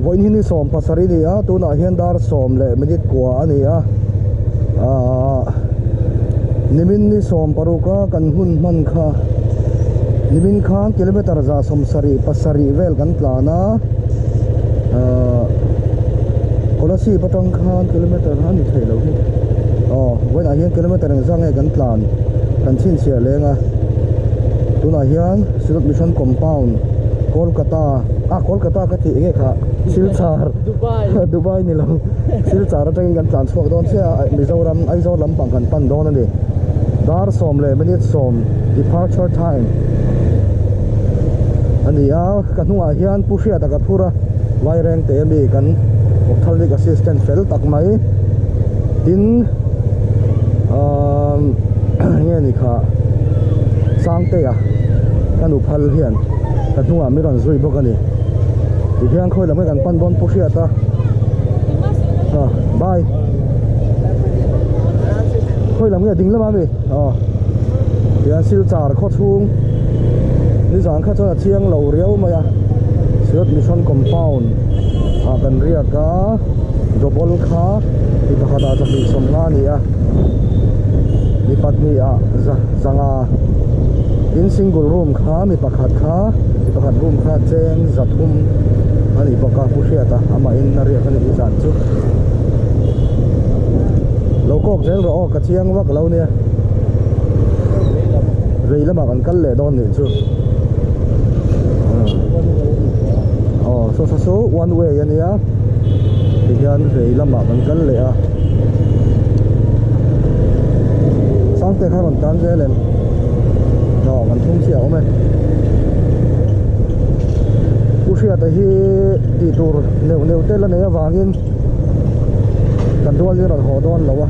Vawiin hi ni sawm pasarih a ni a, tunah hian dar sawm leh minute kua a ni a. Ahh nimin ni sawm paruk a kan hun hman kha nimin khan kilometer za sawm sarih pasarih vel kan tlan a. Ahh Kolasib atang khan kilometer a ni thei lo hi. Aw vawiinah hian kilometer engzah nge kan tlan kan chhinchhiah leng a. Tunah hian Synod Mission Compound Kolkata ah Kolkata ka tih enge kha Silchar Dubai Dubai ni lo Silchar atangin kan tlan chhuak dawn chiah a Mizoram Aizawl lampang kan pan dawn a ni dar sawm leh minute sawm departure time a ni a ka hnungah hian Pu Hriata ka phur a Vairengte ami kan Ophthalmic assistant fel tak mai tin ahh enge ni kha Sangtea ka nu phal hian ka hnungah mi rawn zui bawk a ni tihian khawi lam nge kan pan dawn pu hriat a ah bye khawi lam nge ding lamah a mi aw tihian silchar khaw chhung nizan kha chuan a chiang lo riau mai a Synod Mission compound ah kan riak a double kha mi pakhat ah zahnih sawmnga a ni a mi pahnih ah zanga tin single room kha mi pakhat kha mi pakhat room kha cheng za thum a ni bawk a pu hriat a amah in a riak a nih zan chu lo kawk zel rawh aw ka chiang vak lo nia rei lamah kan kal leh dawn nih chu aw saw saw saw one way a nia tihian rei lamah kan kal leh a. Sangte kha rawn tan zel em? Aw kan thum chiah a awm e. Pu Hriata hi tih tur neuh neuh te la nei avangin kan rual hi a rawn haw dawn lo a.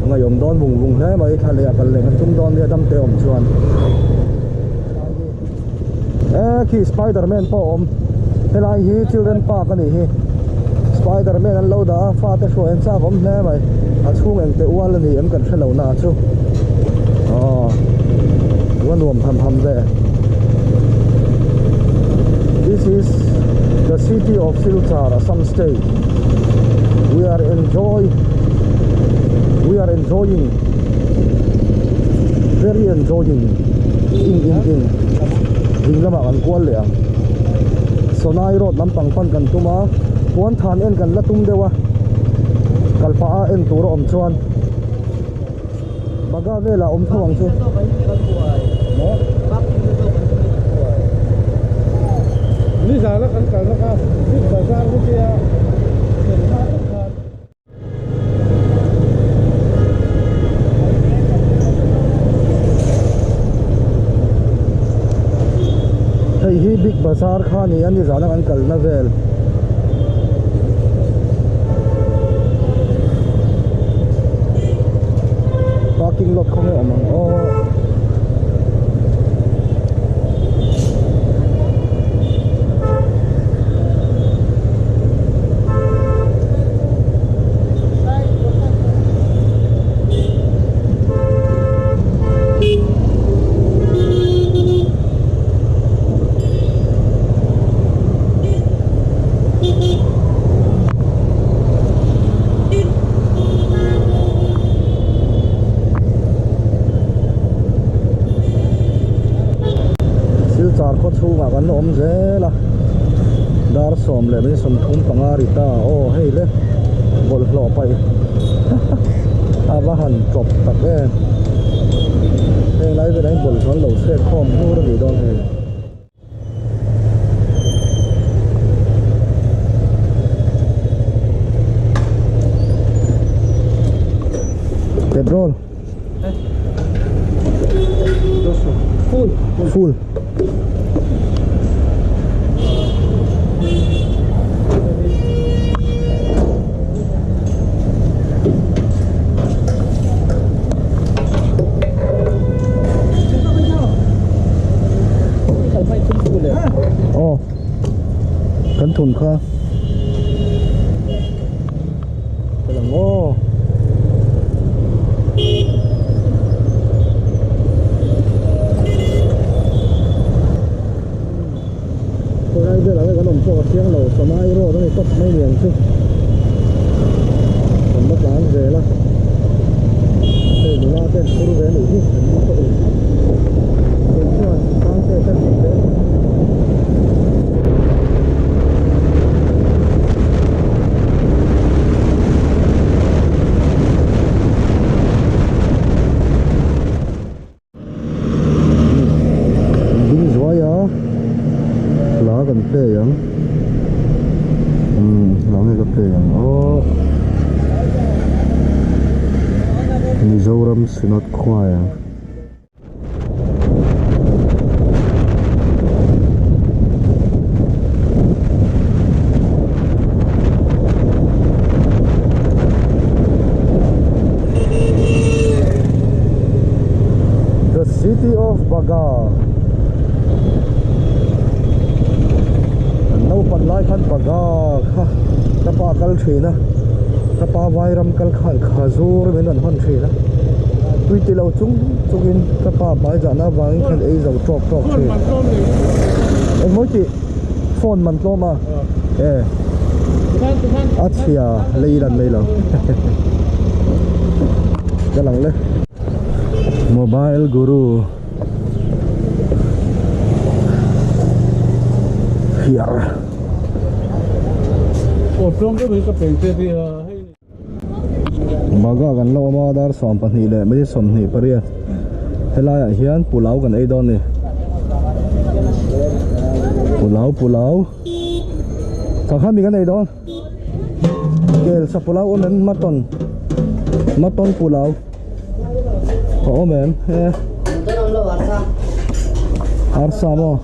A ngaihawm dawn vung vung hle mai thla leh a kal leh kan tum dawn nia damte awm chuan. E khi spiderman pawh a awm helai hi children park a nih hi spiderman an lo dah a fate hruai an chak awm hle mai a chhung engte ual a ni em kan hrelo na chu aw va nuam tham tham ve this is the city of Silchar Assam state we are enjoy we are enjoying very enjoying in in in ding lamah kan kual leh ang Sonai road lampang pan kan tum a puan than en kan la tum deuh a kal pah a en tur a awm chuan baga velah awm tho ang chu Nizana kan kalna kha Big Bazaar tia thlen hma tak khan. Hei hi big bazaar kha a ni a nizana kan kalna vel parking lot khawnge awm ang aw. Silchar khaw chhungah kan awm zel a dar sawm leh mai sawmthum panga ri ta aw hei le bawlhhlawh paih a va han tawp tak em heng lai velah hian bawlhhlawh an lo chhek khawm hnur a nih dawn hei. Petrol Full Full Aw kan thun kha Ka lang aw. Khawilai velah nge kan awm pawh ka chiang lo, Fanai road a ni tawp mai niang chu. Kan la tlan zel a, hei nula te an phur ve a nih hi, an ni pawhin. Kei chuan Sangte te an nei ve a ni. Ding zuai a hla kan play ang umm hla nge ka play ang aw Mizoram Synod Choir. The city of Baga Kan naupan lai khan Baga kha ka pa kal thin a ka pa vairam kal khan khazur min rawn hawn thin a tui ti lo chung chungin ka pa hmai zahna avangin khan ei zo tawk tawk thin engmawi tih phone man tlawm a e a chhia lei lan mai lo ka lang le mobile guru hiar Baga kan la awm a dar 22 leh minute 28 helaiah hian pulau kan ei dawn a ni pulau pulau sangha mi kan ei dawn kel sa pulau awm em mutton mutton pulau a awm em he arsa maw.